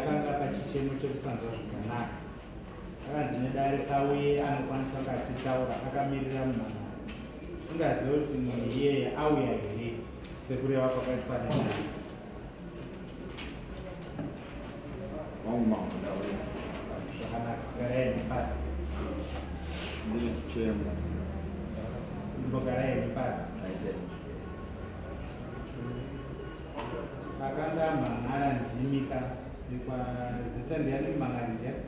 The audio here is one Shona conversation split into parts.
Akanga pachichemo chekusanzwa zvakanaka. Akanzi nedare pauye anokwanisa kunge achitaura akamirira mumhan'ari. Singazive kuti munhu iyeye auya here sekureva kwakaitwa nedare. Wangu mambo, ndauya. Zvakanaka, garai nepasi. Ndine chichemo. Imbogarai nepasi. Aite. Akanga mhan'ara ndimika zita ndiani, mumhan'ari ndiani?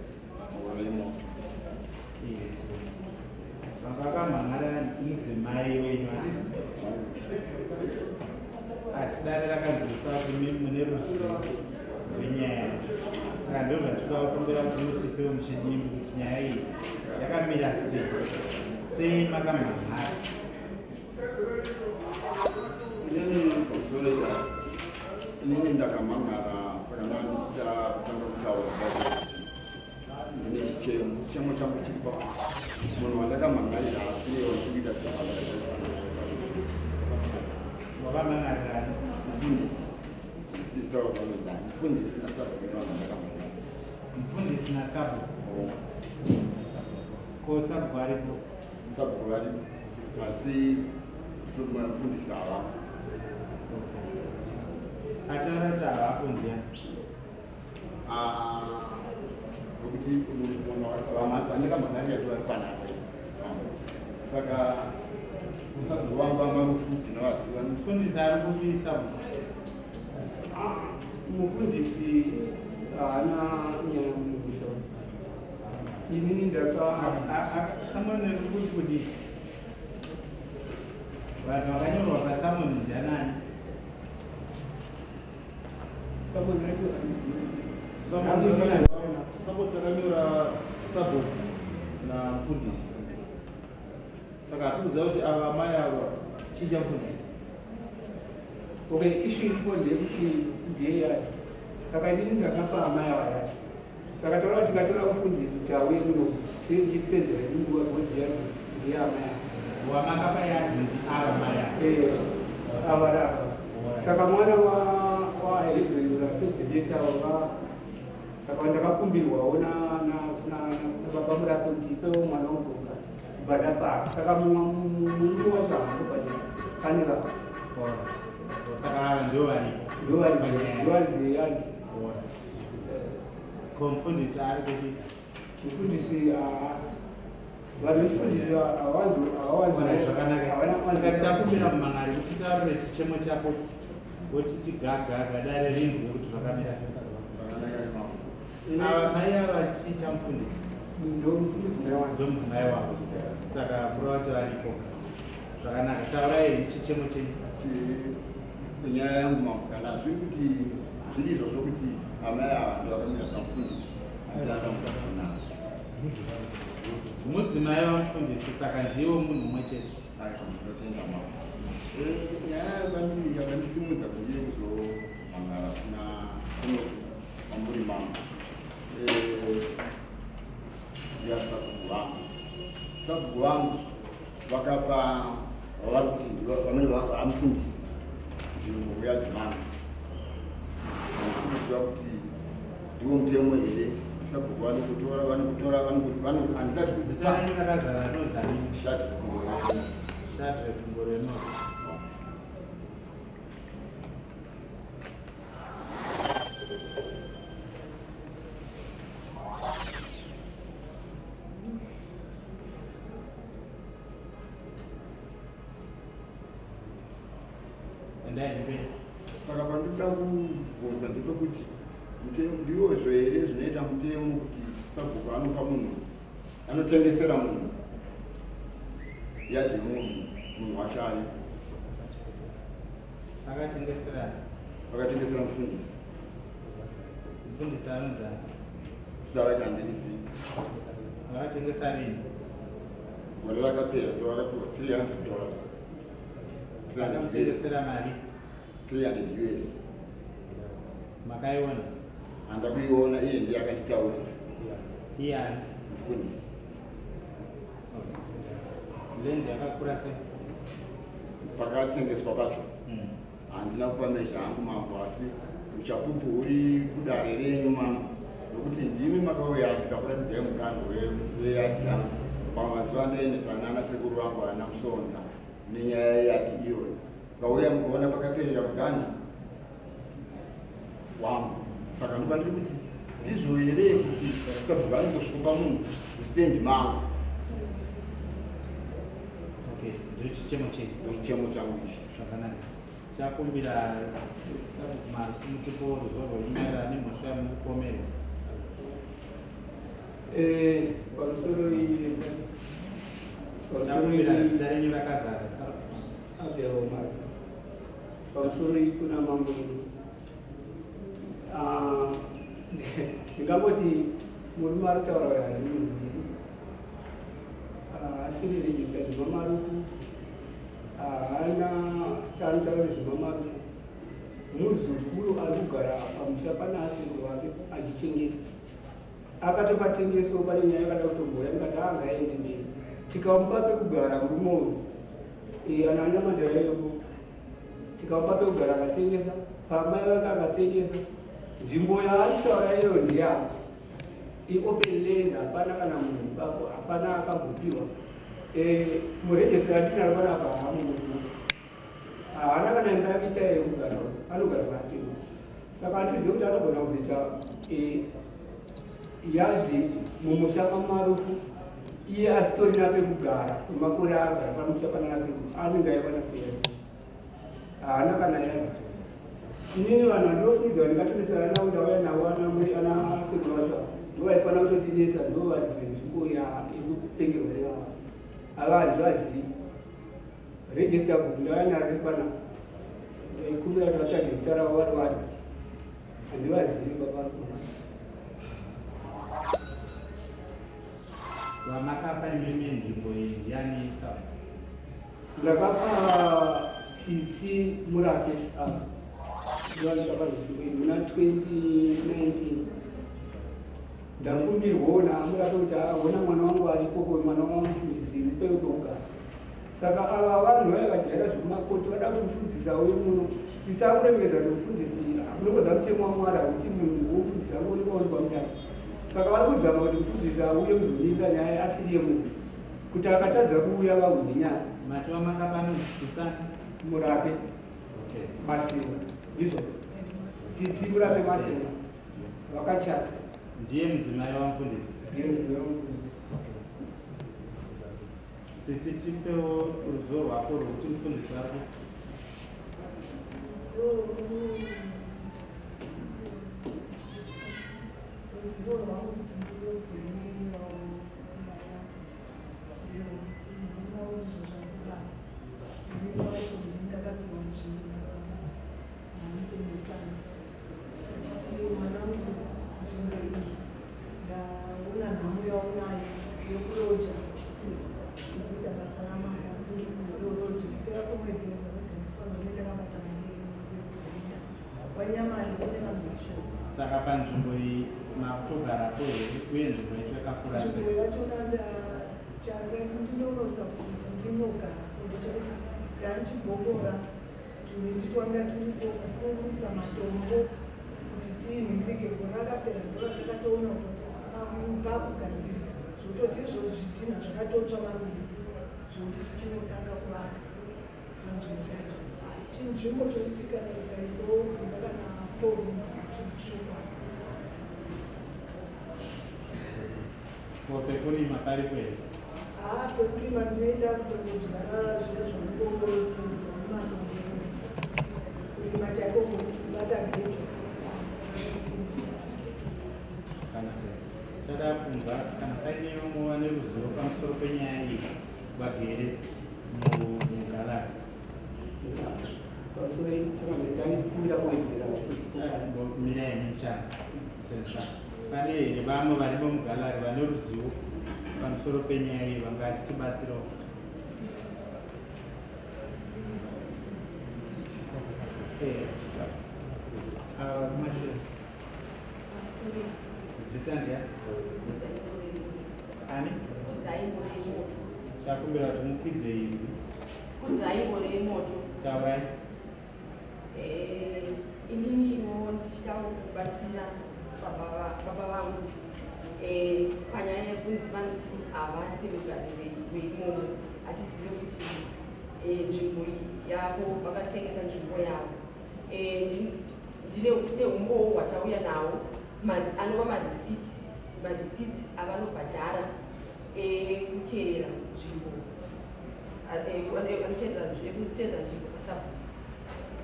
Urimo. Vakakamhan'ara mudzimai wenyu, handiti? Asi dare rakanzwisa kuti mune ruzivo rwenyaya yacho, saka ndo zvatinoda kukumbira kuti mutipewo muchidimbu kuti nyaya iyi yakamira sei, sei makamhan'ara. Inini pamusoro, inini ndakamhan'ara, saka ndandichita kutanga kutaura pakuti ndine chichemo. Chichemo changu chiri pakuti munhu wandakamhan'arira asiye wandikuita seaaaisana. Wakamhan'arirani? Mufundisi, sister wavanonzi mufundisi nasabhuku, vanhu vandakamhan'ara. Mufundisi nasabhuku? Ko sabhuku aripo? Sabhuku varipo, asi mufundisi havapo. Ataura kuti havapo ndiani? Nokuti munhu vandakamhan'arira vari panapa, saka sabhuku vangu vamarufu ndinovaziva. Mufundisi ari kupi, sabhuku? Mufundisi haana nyaya mumusha. Inini ndaka Summon iri kuti kudii? Vanhu vakanyorwa pasummon ndianani? Summon yacho handizivi. Summon takanyora sabhuku namufundisi, saka hatiri kuziva kuti ava amai ava chii chamufundisi. Okay, issue iripo ndeyekuti ndiye yati, saka inini ndakapa amai ava yati, saka taura kuti tikatora mufundisi kuti auye kuno, tichipedzera nguva, kuziya kuti ndiye amai ava. Wamakapa yadhi ndi ava mai ava? Eh, ava rava. Saka mwana waHebreyu ava, saka ndakakumbirwawo nababa Murape kuti ipewo mwana womboka kubva ndapaka, saka murume wacho haambobhadhara pane vava. Saka ava ndo varipo? Ndovaridzi yadhi. Ko mufundisi ari kupi? Mufundisi, vanhu vechifundisi havawanzi. Zvakanaka, tichakumbira mumhan'ari kuti taurire chichemo chako, wotiti gagaga, dare rinzwe kuti zvakamira sei. Ava mai ava chii chamufundisi? Ndomudzimai wangu. Ndomudzimai wako, saka kureva kuti varipo. Zvakanaka, taurai chichemo chenyu. Nyaya yangu mambo, kana zviri kuti zviri izvozvo kuti amai ava ndo vakamira samufundisi, handina dambudziko nazvo. Mudzimai wamufundisi, saka ndiwo munhu mumwe chete. Aiwa, ndinotenda mambo. Nyaya yakandisimudza kuti ndiye kuzomhan'ara kuna kuno kwamuri mambo, yasabhuku vangu. Sabhuku vangu vakapa vavari kuti vamene vamufundisi nzvimbo muyadhi mangu. Handisi kuziva kuti ndiwo mutemo here, sabhuku vanokutora, vanokutora, handingati. Zita renyu rakazara rinonzani? Shati Kungoreno. Shadre Kungoreno. Endai mberi. Saka pandinoda kubvunza ndepekuti ndiwozvo here zvinoita mutemo kuti sabhuku anopa munhu, anotengesera munhu yadhi yemunhu, munhu wacho aripo? Akatengeserana? Vakatengesera mufundisi. Mufundisi anonzani? Zita rake handirizivi. Vakatengesa rini? Gore rakapera ndo vakapiwa $300. Vakamutengesera mari? 300 US. Makaiona? Handa kuiona, iye ndiye akanditaurira. Iyani? Mufundisi. Land yakakura sei? Pakatengeswa pacho handina kupa measure hangu mambo, asi Uchapupu huri kudare renyu mambo, nokuti ndimi makauya ndikakuratidzai muganhu weyadhi yangu pamazuva andoendesana nana sekuru vangu ana Musonza nenyaya yeyadhi iyoyo. Ukauya mukaona pakaperera muganhu wangu. Saka ndopa ndiri kuti ndizvo here kuti sabhuku anongosvikopa munhu mustendi mangu? Okay, ndochichemo chenyu? Ndochichemo changu ichi. Zvakanaka. Chakumbira sabhuku Marufu mutipo ruzivo rwenyu maererano nemhosva yamukupomerwa. Pamusoro Chakumbira zita renyu rakazara. Abel Marufu. Pamusoro iyi kuna mambo, ndingangoti murume ari kutaura uyo handimuzivi, asiri registered maMarufu, haana chaanotaura nezvemaMarufu. Muzukuru ari kugara pamusha pana asekuru wake achichengeta, akatopatengesawo. Pane nyaya yakada kutomboya, ndikati angaendi mberi, tikamupa pekugara murume uyu ana anamandara iyoko, tikamupa pekugara akatengesa, pamai vake akatengesa. Nzvimbo yaari kutaura iyoyo ndeyako, iopen land, hapana kana munhu ipapo, hapana akambopiwa. Muregister andinaro panapa haamunoku, haana kana imba yake chaiyo yekugara, anogara pasi. Saka handizivi kuti anogona kuzoita yadhi mumusha maMarufu iye asitorina pekugara kwemakore aagara pamusha pananasekuru, anenge aiwana sei? Haana kana yadhi. Inini vanhu vandinofungidzwa ndingatonetsana navo, ndauya navo ana sekuru vacho, ndo vaifanira kutotinetsa, ndo varidzi venzvimbo yekupengerwa nevava ava, handivazivi. Register book ndauya naro riri panapa, ndaikumbira kuti vatsvage zita ravo vari vanhu, handivazivi baba. Vamakapa imimi nzvimbo iyi ndiani, sabhuku? Ndakapa Tsitsi Murake apa, ndovandikapa nzvimbo iyi muna 2019. Ndakumbirwawo naMurake kuti aona mwana wangu arikoko, mwana wamufundisi, mupewo pekugara. Saka ava vanhu vaiva vajaira zvekumakoti, vada kuti mufundisi auye muno, isakuremekedza kuti mufundisi unongoza mutemo waMwari akuti munhu womufundisi angoonekwa uri pamudare. Saka vari kuzama kuti mufundisi auye kuzomirira nyaya asiri yemunhu, kuti akatadza kuuya vahwine nyaya. Mati wamakapa anonzi Tsitsani? Murape. Masimba, ndizvo, Tsitsi Murape Masimba, vakachata. Ndiye mudzimai wamufundisi? Ndiye mudzimai wamufundisi. Tsitsi, tipewo ruzivo rwako rwekuti mufundisi wako. Ruzivo rwangu kuti ndinozomirirawo nyaya ndeyekuti murume zvinhu zvangu basa, murume wacho ndini ndakapiwa nzvimbo nababa namutendesana, achiti mwanangu, nzvimbo iyi ndaona nhamo yaunayo yekuroja, ndikuita basa raMwari, asi ndikuroja kupera kwemwedzi wega wega ndifanira kunge ndakabata mari yekurenda kwanyamari kune vanhu vashoma. Saka panzvimbo iyi makutogarapo here, uye nzvimbo yacho yakakura Nzvimbo sei? Yachona changa ndinonotsa kuti ndinogarapo ndechekuti ndanchigobora tumiti twanga turipo, kukurutsa matombo kuti tiinhingirike. Gore rakapera ndora takatoona kutoti pakugadzirika, zvekutoti izvozvo zvidhina zvakatotsva marwizi, zvekuti tichinotanga kuvaka panzvimbo yacho. Chinzvimbo chokuti kana ukaisawo dzimba kana four rooms chokwana. Ko pekurima paripo here? Haa, pekurima ndinoenda kutongodyara zviya zvonongotedza mumatombo. Kurima chaiko kubata gejo. Zvakanaka. Tichada kunzwa kana paine vamwe vane ruzivo pamusoro penyaya iyi vagere mugallery. Pamusoro ndikumbira kuwedzera. Mirai muchana tsensa. Pane here vamwe varimo mugallery vane ruzivo pamusoro penyaya iyi vangatibatsirawo? Ava kumashure, zita ndiani? Ani? Chakumbira kuti mukwidze izwi. Kudzai Gore Moto. Taurai. Ininiwo Ndichidawo kubatsira baba vangu panyaya yekunzi vanzi havasi mugari weimomo. Hatizive kuti nzvimbo yavo vakatengesa nzvimbo yavo. Tine umbowo hwatauya nawo, anova marisiti avanobhadhara ekuteerera nzvimbo, ekuteerera nzvimbo pasabhuku.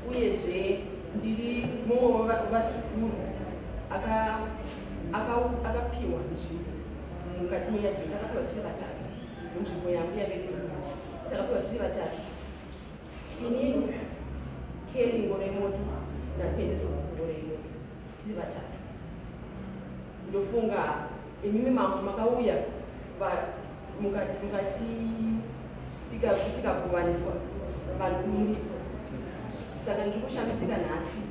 Uyezve ndiri mumwe wevazukuru akapiwa nzvimbo mukati meyadhi. Takapiwa tiri vatatu munzvimbo yambuya vedu. Takapiwa tiri vatatu, inini, Keri Ngoremoto naPenelo Ngoremoto, tiri vatatu. Ndofunga imimi mambo makauya mukati tikagovaniswa vanhu muripo. Saka ndiri kushamisika nhasi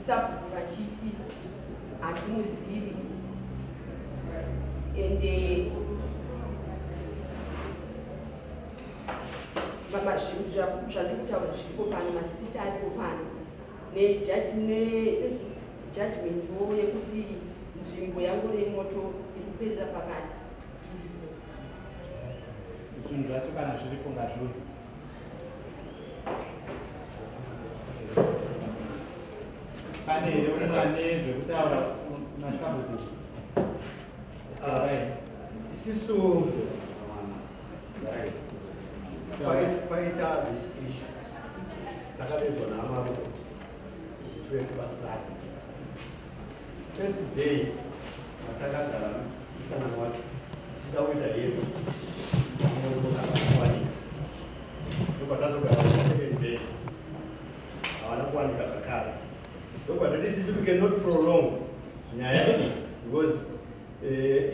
sabhuku vachiti hatimuzivi, ende zvandiri kutaura zviripo pano, marisiti aripo pano, nejudgmentwo yekuti nzvimbo yaNgoremoto iri kuperera pakati iripo. Zvinhu zvacho kana zviripo ngazviuye. Pane here umwe ane zvekutaura masabhuku? Taurai. Isisu paita this issue, takadedzwa naamarufu kuti tibatsirane. First day matakagara musangano wacho, tichida kuita yedu, kuwanika. Ndobva tazogara second day, havana kuwanika zvakare. Ndobva tati isisu we cannot prolong nyaya iyi because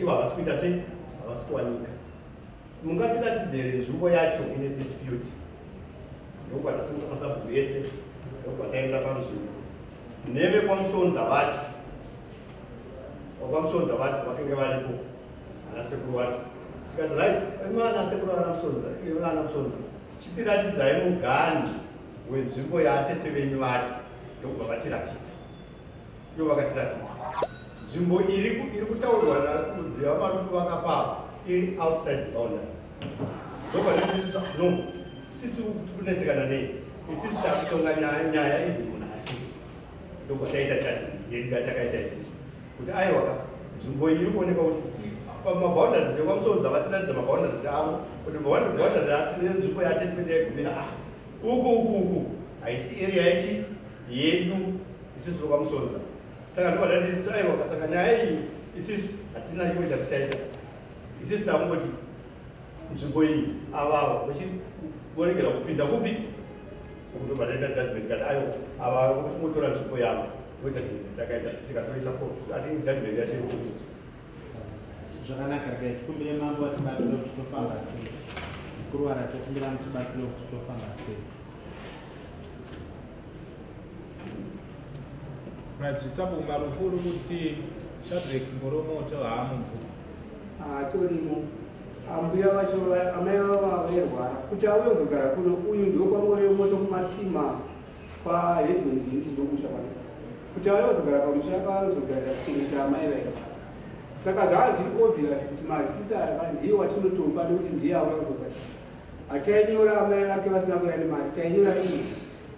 ivo havasi kuita sei, havasi kuwanika. Mungatiratidzere nzvimbo yacho ine dispute? Ndobva tasimuka masabhuku ese, ndobva taenda panzvimbo nevekwaMusonza vacho. VakwaMusonza vacho vakanga varipo, ana sekuru vacho. Tikati, "Right, imi ana sekuru, ana Musonza, imi ana Musonza, chitiratidzai muganhu wenzvimbo yaatete venyu vacho." Ndokubva vatiratidza. Ivo vakatiratidza nzvimbo iri kutaurwa nakunzi vamarufu vakapapo iri outside the boundaries. Ndobva tati, "No, sisi kunetsekana nei? Isisi takutonga nyaya iyi munhu asipo." Ndobva taita judgment yedu yatakaita isisu kuti aiwaka, nzvimbo iyi iri kuonekwa kuti pamaboundaries ekwaMusonza, vatiratidza maboundaries avo kuti boundary nenzvimbo yatete vedu yaigumira uku uku uku, haisi area yechi yedu isisu kwaMusonza. Saka ndobva tati isisu aiwaka, saka nyaya iyi isisu hatina chimwe chatichaita. Isisu takungoti nzvimbo iyi avava voregera kupinda kupi uku. Ndobva taita judgment kati aiwa, ava kuchingotora nzvimbo yavo. Ndo judgment takaita, tikatoisa. I think judgment yacho iri kuti Zvakanaka, regai tikumbire mambo vatibatsire kuti tofamba sei. Mukuru waracho, kumbira mutibatsire kuti tofamba sei. Right, sabhuku Marufu, uri kuti Shadrack Ngoromoto haamubhuku? Hatorimo. Ambuya vacho, amai vava vairwara kuti auye kuzogara kuno. Uyu ndokwaNgoremoto, kumatima kwaheadman Gindi, ndokusha pano. Kuti auye kuzogara pamusha, akazogarira kuchengeta amai vairwara. Saka zvava zviri obvious kuti marisiti aya ndiye watinotopa, nekuti ndiye auya kuzogara. Hatainyora amai vake vasina kuuya nemari, tainyora iye.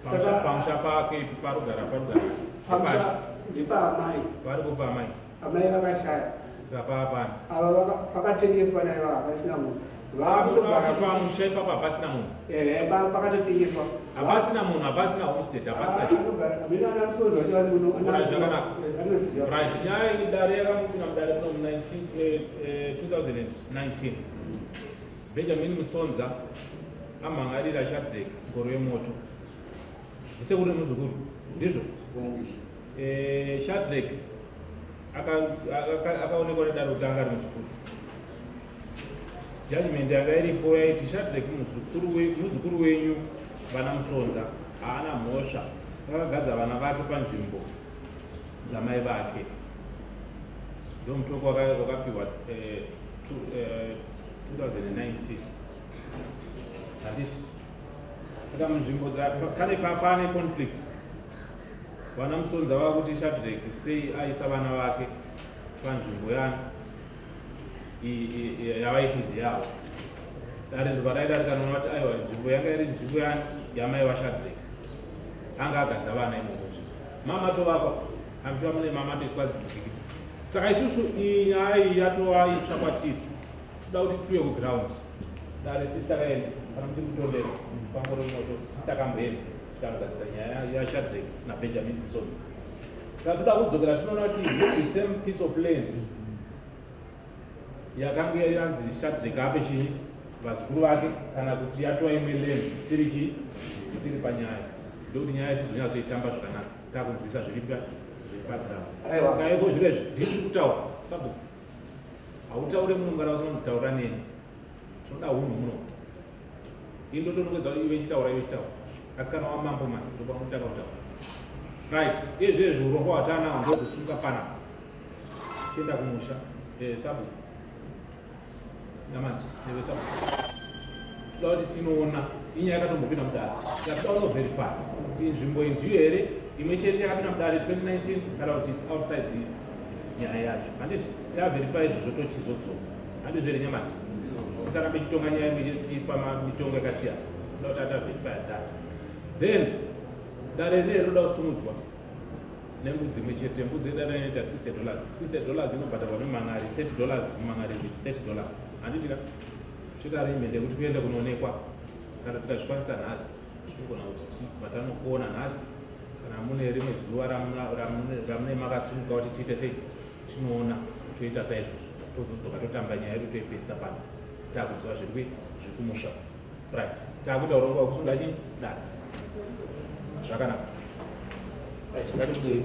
Saka pamusha pake parugara parugara? Pamusha ndepaamai. Varipo paamai? Amai vakashaya. Saka paapana? Ava pakatengeswa naivo, havasina munhu, vaakutogara. Pamusha ipapo hapasina munhu? Ehe, pakatotengeswa. Hapasina munhu, hapasina homestead, hapasina? Amene ana Musonza vacho vari muno. Right, zvakanaka. Anoziva. Right, nyaya iyi dare yakamupinda mudare muno mu 2019, Benjamin Musonza amhangarira Shadrack Ngoro yemoto, ndisekuru nemuzukuru, ndizvo? Shadrack akaonekwa nedare kuti anga ari muzukuru. Judgment yanga iripo yaiti Shadrack muzukuru wenyu vana Musonza, haana mhosva, akagadza vana vake panzvimbo dzamai vake. Ndo mutoko wakapiwa 2019, handiti? Saka munzvimbo pane conflict. Vana Musonza vakuti Shadrack sei aisa vana vake panzvimbo yani yavaiti ndeyavo. Dare zuva raidarika rinoona kuti aiwa nzvimbo yanga iri nzvimbo yani yamai vaShadrack. Anga agadza vana imomo. Mama tovakwa, I'm sure mune mama toiswa dzikiti. Saka isusu iyi nyaya iyi yatova itsva kwatiri. Toda kuti tiuye kuground. Dare tisi takaenda kana muchiri kutondera pangoro moto tisi takamboenda tikanogadzisa nyaya yaShadrack naBenjamin Musonza. Saka toda kudzokera tinoona kuti is it the same piece of land yakanga yanzi Shadrack ape chii vazukuru vake kana kuti yatova imwe land isiri chii isiri panyaya, ndokuti nyaya tizonyatsoitamba zvakanaka takunzwisa zviri paground. Aiwa. Saka iko zviro izvi ndiri kutaura sabhuku, hautaure muno kana usina kunzitaura neni, tinoda hunhu muno. Ini ndotonongedza iwe chitaura, iwe chitaura, asi kana wamambo manje ndopaunotanga kutaura. Right, izvezvi urongwa hwatanawo ndokusunga panapa tichienda kumusha. Sabhuku namanje newe sabhuku, toda kuti tinoona inyaya yakatombopinda mudare, saka toda kunoverify kuti nzvimbo iyi ndiyo here imwe chete yakapinda mudare 2019 kana kuti it's outside the nyaya yacho. Handiti taverify izvozvo tochizodzoka, handizvo here Nyamati? Tisarambe tichitonga nyaya imwe chete tichipa mitongo yakasiyana. Toda kuti ataverify that, then dare rine rinoda kusumudzwa nembudzi imwe chete. Mbudzi yedare inoita $60. $60 inobhadharwa nemumangari $30, mumangari $30, handiti ka? Toita arrangement yekuti kuende kunoonekwa. Kana tikazvikwanisa nhasi tinogona kuti tibva tanokuona nhasi, kana mune rimwe zuva ramune makasumuka kuti tiite sei tinoona, toita saizvozvo, tozodzoka totamba nyaya yedu toipedzisa pano takuziva zviri zvekumusha. Right, takuita urongwa hwekusunga chii dare. Zvakanaka. Ngatibudei.